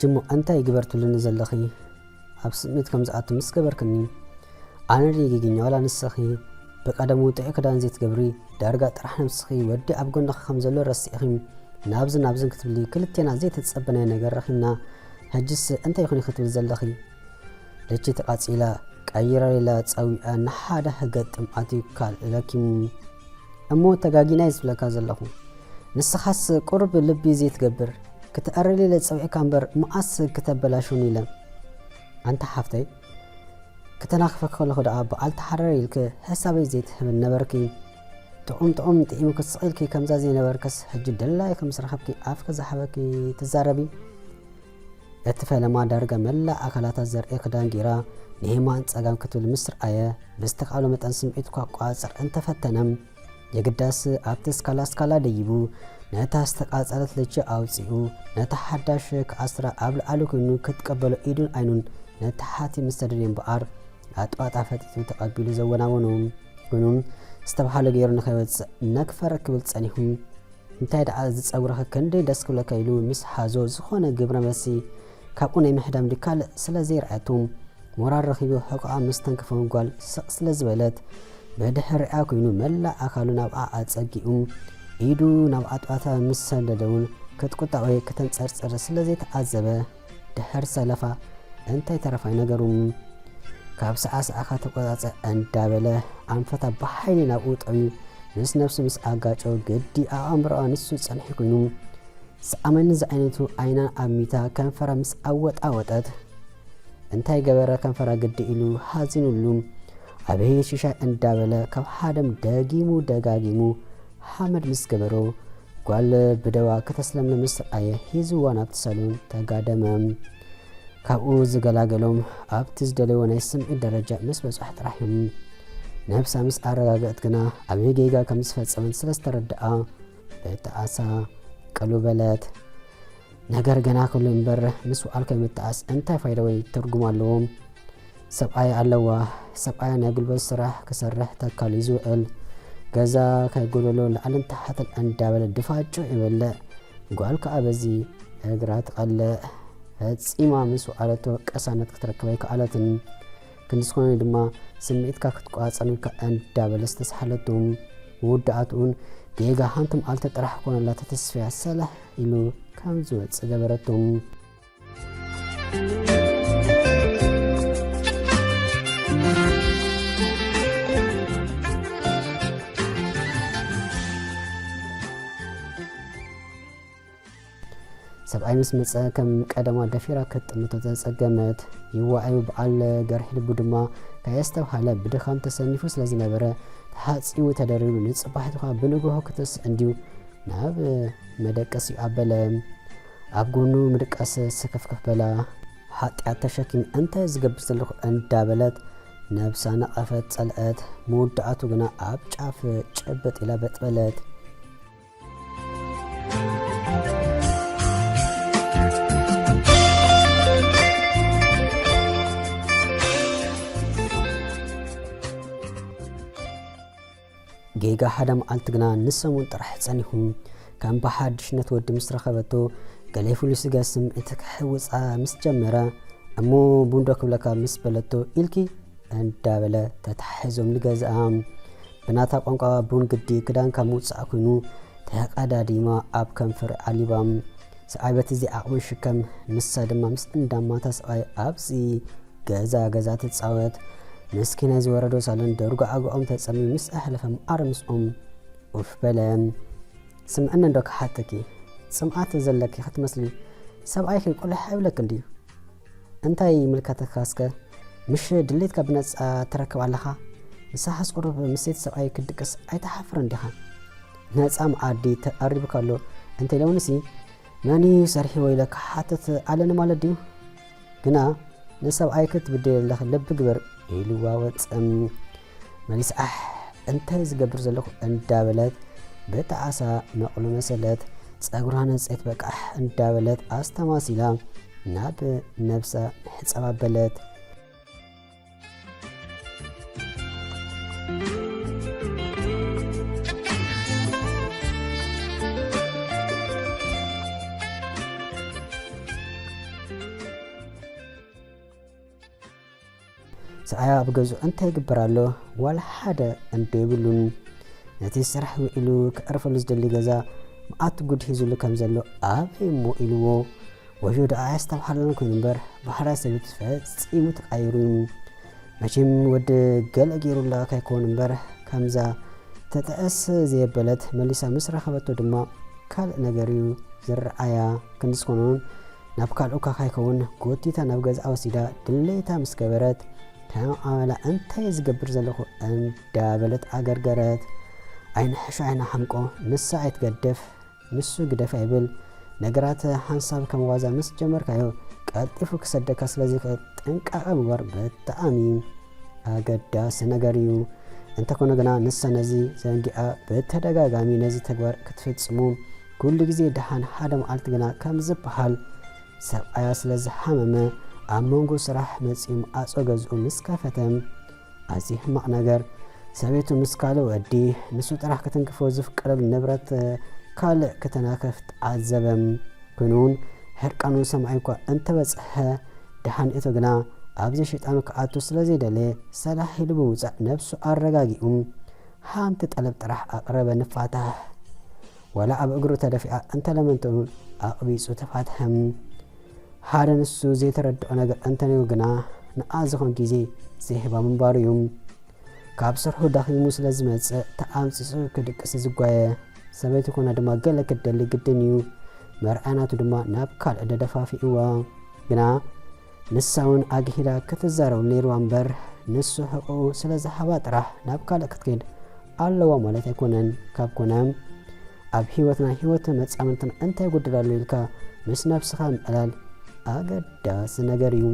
ሽሙ እንታይ ግበር ትብልኒ ዘለኺ? ኣብ ስምዒት ከም ዝኣቱ ምስ ገበርክኒ፣ ኣነ ድየ ጌገኛ ዋላ ንስኺ? ብቐደሙ ጥዑይ ክዳን ዘይትገብሪ፣ ዳርጋ ጥራሕ ነብስኺ ወዲ ኣብ ጎንኺ ከም ዘሎ ረሲዕኺ፣ ናብዚ ናብዝን ክትብሊ ክልቴና ዘይተጸበናዮ ነገር ረኺብና። ሕጅስ እንታይ ይኹን ኢኺ ትብሊ ዘለኺ? ልቺ ተቓጺላ፣ ቀይራ ኢላ ጸዊዓ ንሓደ ክገጥም ኣትዩ ካልእ ለኪሙ። እሞ ተጋጊና እየ ዝብለካ ዘለኹ። ንስኻስ ቁሩብ ልቢ ዘይትገብር፣ ክትኣረለለ ጸዊዕካ እምበር መዓስ ክተበላሹኒ ኢለ። ኣንታ ሓፍተይ፣ ክተናኽፈኪ ከለኹ ደኣ በዓል ተሓረር ኢልኪ ሕሳበይ ዘይትህብን ነበርኪ። ጥዑም ጥዑም ጥዒምኪ ስቕ ኢልኪ ከምዛ ዘይነበርክስ ሕጂ ደላይኪ ምስ ረኸብኪ ኣፍኪ ዝሃበኪ ትዛረቢ። እቲ ፈለማ ዳርጋ መላእ ኣካላታ ዘርኢ ክዳን ጌራ ንየማን ጸጋም ክትብል ምስ ረኣየ፣ ብዝተኻእሎ መጠን ስምዒቱ ክቆጻጸር እንተፈተነ፣ የግዳስ ኣብቲ ስካላ ስካላ ደይቡ፣ ነታ ዝተቃጸለት ልቺ ኣውጺኡ፣ ነታ ሓዳሽ ክኣስራ ኣብ ልዕሊ ኮይኑ ክትቀበሎ ኢዱን ዓይኑን ነቲ ሓቲ ምስ ሰደደ እምበኣር፣ ኣጥባጣ ፈጢጡ ተቐቢሉ ዘወናወኖ ኮይኑ ዝተባህሎ ገይሩ ንኸይወጽእ ነክፈረ ክብል ጸኒሑ። እንታይ ደኣ እዚ ጸጉርኺ ክንደይ ደስ ክብለካ ኢሉ ምስ ሓዞ ዝኾነ ግብረ መልሲ ካብኡ ናይ ምሕዳም ድካል ስለ ዘይረኣየቶ ሞራል ረኺቡ ሕቆኣ ምስ ተንከፈን ጓል ስቕ ስለ ዝበለት ብድሕሪኣ ኮይኑ መላእ ኣካሉ ናብኣ ኣጸጊኡ ኢዱ ናብ ኣጥባታ ምስ ሰደደ እውን ክትቁጣ ወይ ከተንጸርጽር ስለ ዘይተዓዘበ ድሕር ሰለፋ እንታይ ተረፋይ ነገሩ ካብ ሰዓሰዓኻ ተቆጻጸ እንዳበለ ኣንፈታ ብሓይሊ ናብኡ ጠምዩ ምስ ነብሱ ምስ ኣጋጨ ግዲ ኣእምሮኣ ንሱ ጸንሒ ኮይኑ ሰኣመኒ ዝዓይነቱ ዓይና ኣሚታ ከንፈራ ምስ ኣወጣወጠት እንታይ ገበረ ከንፈራ ግዲ ኢሉ ሓዚኑሉ ኣበይ ሽሻይ እንዳበለ ካብ ሓደም ደጊሙ ደጋጊሙ ሓመድ ምስ ገበሮ ጓል ብደዋ ከተስለምልም ምስ ረኣየ ሒዝዋ ናብቲ ሳሎን ተጋደመ። ካብኡ ዝገላገሎም ኣብቲ ዝደለይዎ ናይ ስምዒት ደረጃ ምስ በጽሑ ጥራሕ እዮም። ነብሳ ምስ ኣረጋገእት ግና ኣበይ ጌጋ ከም ዝፈጸመን ስለ ዝተረድኣ በተኣሳ ቅሉ በለት። ነገር ገና ክሉ እምበር ምስ ወዓልከ ምትኣስ እንታይ ፋይዳ ወይ ትርጉም ኣለዎ? ሰብኣይ ኣለዋ። ሰብኣያ ናይ ጉልበት ስራሕ ክሰርሕ ተካሉ እዩ ዝውዕል። ገዛ ከይጎደሎ ላዕልን ታሕትን እንዳበለ ድፋጩ ይበልዕ። ጓል ከኣ በዚ እግራ ትቐልዕ። ፈጺማ ምስ ወዓለቶ ቅሳነት ክትረክብ ኣይከኣለትን። ክንዲ ዝኾነ ድማ ስምዒትካ ክትቆጻጸር ኢልካ እንዳበለ ዝተስሓለቶ። መወዳእትኡን ጌጋ ሓንቲ መዓልቲ ጥራሕ ኮነላ ተተስፍያ ሰላሕ ኢሉ ከም ዝወጽእ ገበረቶ። ሰብኣይ ምስ መጸ ከም ቀደማ ደፊራ ክትጥምቶ ተጸገመት። ይዋኣዩ በዓል ገርሒ ልቡ ድማ ከየስተብሃለ ብድኻም ተሰኒፉ ስለ ዝነበረ ተሓጺቡ ተደሪሩ ንጽባሒቱ ኸኣ ብንግሆ ክትስ እንድዩ ናብ መደቀሲኡ ኣበለ። ኣብ ጎኑ ምድቃስ ስክፍክፍ በላ። ሓጢኣት ተሸኪም እንታይ ዝገብር ዘለኹ እንዳበለት ነብሳ ነቐፈት ጸልአት። መወዳእቱ ግና ኣብ ጫፍ ጭብጥ ኢላ በጥበለት። ጌጋ ሓደ መዓልቲ ግና ንሰሙን ጥራሕ ጸኒሑ ከም ብሓድሽ ነቲ ወዲ ምስ ረኸበቶ ገለ ፍሉይ ስጋ ስምዒት ክሕውጻ ምስ ጀመረ እሞ ቡንዶ ክብለካ ምስ በለቶ ኢልኪ እንዳበለ ተታሒዞም ንገዝኣ። ብናታ ቋንቋ ቡን ግዲ ክዳንካ ምውጻእ ኮይኑ ተቐዳዲማ ኣብ ከንፈር ዓሊባ። ሰብኣይ በቲ እዚ ዓቕሚ ሽከም ንሳ ድማ ምስ እንዳማታ ሰብኣይ ኣብዚ ገዛ ገዛ ትጻወት። ምስኪናይ ዝወረዶ ሳሎን ደርጎ ኣግኦም ተጸምዩ ምስ ኣሕለፈ መዓር ምስኦም ኡፍ በለ። ስምዕኒ እንዶ ክሓተኪ ጽምኣት ዘለኪ ክትመስሊ ሰብኣይኪ ቁልሕ ኣይብለክን ድዩ? እንታይ ይምልከተካ እስከ? ምሽ ድሌትካ ብነጻ ትረክብ ኣለኻ? ንስኻስ ቁሩብ ምሰይቲ ሰብኣይ ክትድቅስ ኣይትሓፍርን ዲኻ? ነጻ መኣዲ ተቐሪቡካ ኣሎ እንተ ኢሎምንሲ መን እዩ ሰርሒዎ ኢለ ክሓትት ኣለኒ ማለት ድዩ? ግና ንሰብኣይ ክትብድል ኣለኺ ልቢ ግበር ኢልዋ ወጸ። መሊሳ ኣሕ እንታይ ዝገብር ዘለኹ እንዳበለት ብጣዓሳ መቕሎ መሰለት ጸጉራ ነጸት በቃሕ እንዳበለት ኣስተማሲላ ናብ ነብሳ ሕጸብ ኣበለት። ሰብኣያ ኣብ ገዝኡ እንታይ ይግበር ኣሎ ዋላ ሓደ እንዶ የብሉን። ነቲ ስራሕ ውዒሉ ከዕርፈሉ ዝደሊ ገዛ መዓት ጉድ ሒዙሉ ከም ዘሎ ኣበይ እሞ ኢልዎ። ወዮ ደኣ ኣየስተብሃለን ኮይኑ እምበር ባህርያ ሰበይቲ ፈጺሙ ተቓይሩ እዩ። መቸም ወዲ ገለ ገይሩላ ከይከውን እምበር ከምዛ ተጠእስ ዘየበለት መሊሳ ምስ ረኸበቶ ድማ ካልእ ነገር እዩ ዝረኣያ። ክንዲ ዝኾነውን ናብ ካልእ እኳ ከይከውን ጎቲታ ናብ ገዝኣ ወሲዳ ድሌታ ምስ ገበረት ከም ዓመላ እንታይ ዝገብር ዘለኹ እንዳበለት ኣገርገረት። ኣይንሕሾ ኣይንሓምቆ፣ ንሳ ኣይትገደፍ ንሱ ግደፍ ኣይብል። ነገራት ሓንሳብ ከም ዋዛ ምስ ጀመርካዮ ቀልጢፉ ክሰደካ ስለዝኽእል ጥንቃቐ ምግባር ብጣዕሚ ኣገዳሲ ነገር እዩ። እንተኾነ ግና ንሳ ነዚ ዘንጊዓ ብተደጋጋሚ ነዚ ተግባር ክትፍጽሙ ኩሉ ግዜ ደሓን ሓደ መዓልቲ ግና ከም ዝበሃል ሰብኣያ ስለ ዝሓመመ ኣብ መንጎ ስራሕ መጺኡ ማዕጾ ገዝኡ ምስ ከፈተ ኣዝዩ ሕማቕ ነገር ሰበይቱ ምስ ካልእ ወዲ ንሱ ጥራሕ ክትንክፎ ዝፍቀደሉ ንብረት ካልእ ክተናክፍ ተዓዘበ። ኮይኑ እውን ሕርቃኑ ሰማዒ እኳ እንተበጽሐ ደሓን እቶ ግና ኣብዚ ሸይጣኑ ክኣቱ ስለ ዘይደለየ ሰላሕ ኢሉ ብምውጻእ ነብሱ ኣረጋጊኡ ሓንቲ ጠለብ ጥራሕ ኣቕረበ ንፋታሕ። ዋላ ኣብ እግሩ ተደፊኣ እንተለመንተኑ ኣቕቢጹ ተፋትሐ። ሓደ ንሱ ዘይተረድኦ ነገር እንተነዩ ግና ንኣ ዝኾን ግዜ ዘይህባ ምንባሩ እዩ። ካብ ስርሑ ዳኺሙ ስለ ዝመጽእ ተኣምጺጹ ክድቅስ ዝጓየ ሰበይቲ ኮና ድማ ገለ ክትደሊ ግድን እዩ። መርኣያ ናቱ ድማ ናብ ካልእ ደደፋፊእዋ። ግና ንሳ እውን ኣግሂዳ ክትዛረብ ነይርዋ እምበር ንሱ ሕቕኡ ስለ ዝሃባ ጥራሕ ናብ ካልእ ክትከይድ ኣለዋ ማለት ኣይኮነን። ካብ ኮነ ኣብ ህይወትና ህይወት መጻምድትና እንታይ ይጉድል ኣሎ ኢልካ ምስ ነብስኻ ምዕላል ኣገዳሲ ነገር እዩ።